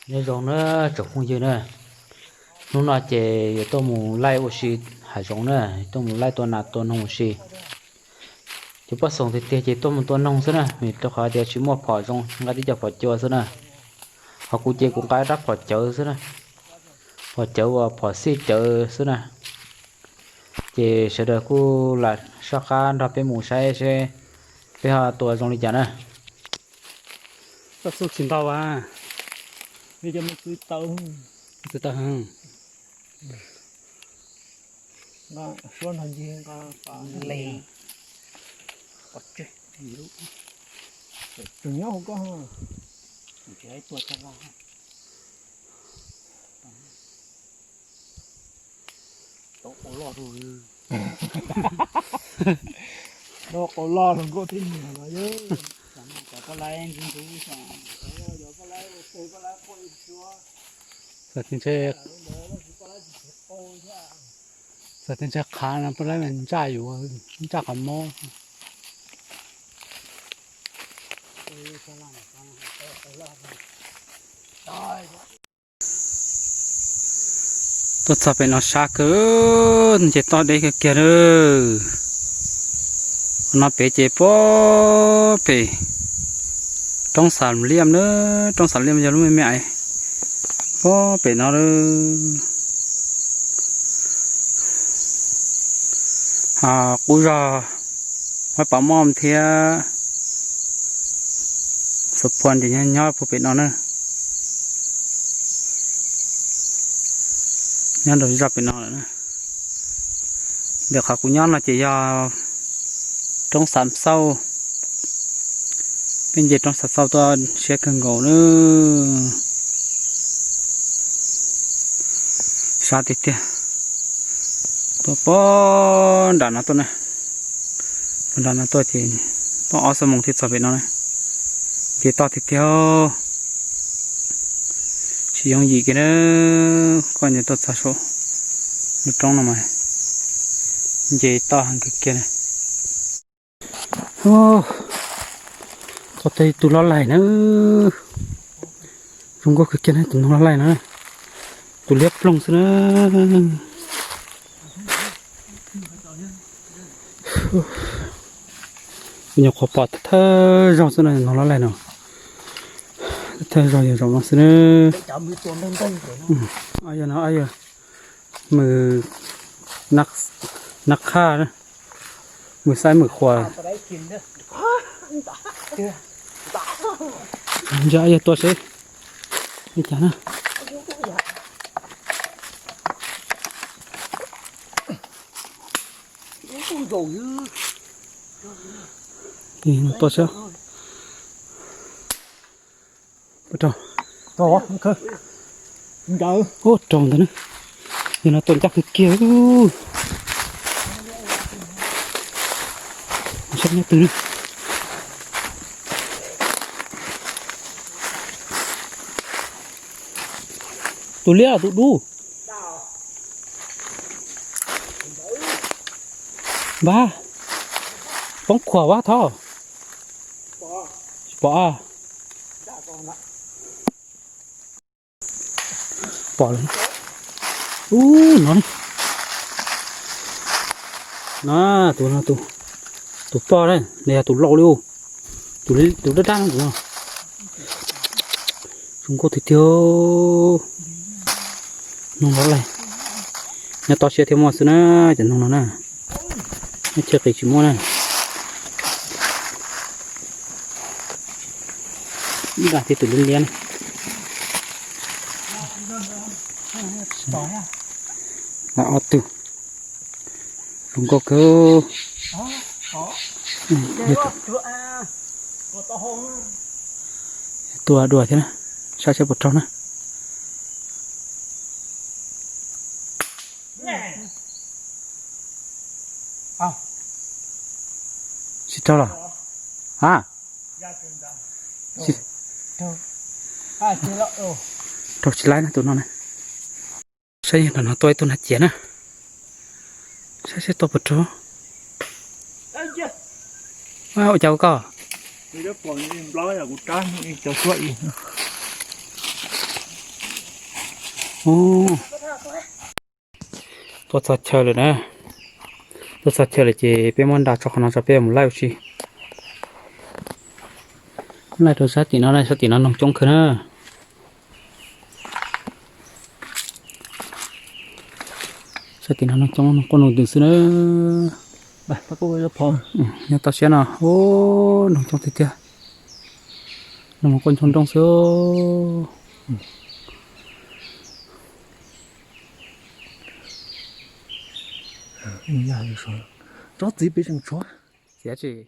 Nyob zoo na tsoom phooj ywg na, hnub no ces yuav tuaj mus laij ua si hav zoov na, tuaj mus laij tua nas tua noog ua si. Ces poj xoom tiag tiag ces tuaj mus tua noog xwb na, vim rau qhov tias tsis muaj phom zoo, nqa tib co phom cua xwb na. Ho kuv ces kuv nqa rab phom cawv xwb na, phom cawv uas phom xij cawv xwb na. Ces sawv daws kuj lam soj qab nrog peb mus saib seb peb ho tua zoo li cas na. Koj xub tsis ntau a, li cov me txwv tawv, txwv tawv heev. Nqa suab nrog ncig nqa pam le pov tseg. Tseem nyob hauv koj. Tseem tua tag laj. Tau qau loj rau, tau qau loj rau nkauj tib niag los yog. Cov poj laib ntxub ntxub xwb, yog poj laib ua teg poj laib quaj ib suab. Txawm tias ntshe, txawm tias ntshe qhav no poj laib mas ntsaj yus, ntsaj qhov mob. Tuaj txog pem no sab kawg, ces toj deb kawg kiag lawm. No pem ces puag pem roob Xav Liam na, roob Xav Liam yog lub me me ais puag pem no lawm. Qub zog Huab Pov Moj thiab Xov Phuam ces nyob puag pem no na. Nyob rau zaj pem no lawm na. Ntawm qhov kuv nyob no ces yog roob Xav Xauj. Peb nce roob Xav Xauj tuaj siab kawg nkaus na. Sab tiag tiag. Tuaj puag nram no tuaj na. Puag nram no tuaj ces toj ob xuab moos thiaj txog pem no na. Nce toj tiag tiag. Tsis yooj yim kiag na. Koj nce tuaj txog saum lub roob no mas nce toj heev kawg kiag na. Txog tus lob laim na. Zoo nkauj kawg kiag na tus noog lob laim na. Tus liab ploog xwb na. Kuv nyuam qhuav pom thawj zaug xwb no, noog lob laim no. Thawj zaug yog zaum no xwb na. Yog no, yog mws nab qhaj na, mws xaib mws qhuas. Ntsia yog tua seb li cas na. Tua seb. Ua rau ntawd na, yog no tua ncaj kawg kiag. Saib nyob twg na. Tus liab tus dub. Npab, poob khuam vab thov. Tsis pom a. Pom lawm. Ub, no ne. No, tus no, tus poj na, nws yog tus laus li ub. Tus dab dab no. Zoo nkauj tiag tiag. Noog lob laim. Nyob toj siab thiaj muaj xwb na, cov noog no na. Nyob chaw qis tsis muaj na. Ib dag thiab tus liab liab na. Ob tug. Zoo nkauj kawg. Tua dua thiab na, saib seb puas raug na. Tsis raug los? A, raug tsis laib na tus no na. Saib yog no tua ib tug nag ciav na. Saib seb tua puas raug. Ua cas ua koj? Kuv rab phom nplog yog kuv rab, cov suab ib. Ub, tuaj txog chaw lawm na. Tuaj txog chaw lawm ces peb muab nra tso qhov no tso peb mus laij ua si. Laij rau sab tim no, sab tim no noog coob kawg na. Sab tim no noog coob, noog quaj noog ntws xwb na. Nyob toj siab no, ub, noog coob tiag tiag. Noog quaj nroo nroo xwb. Tsob txiv pes tseem tshuav. Txiav tsis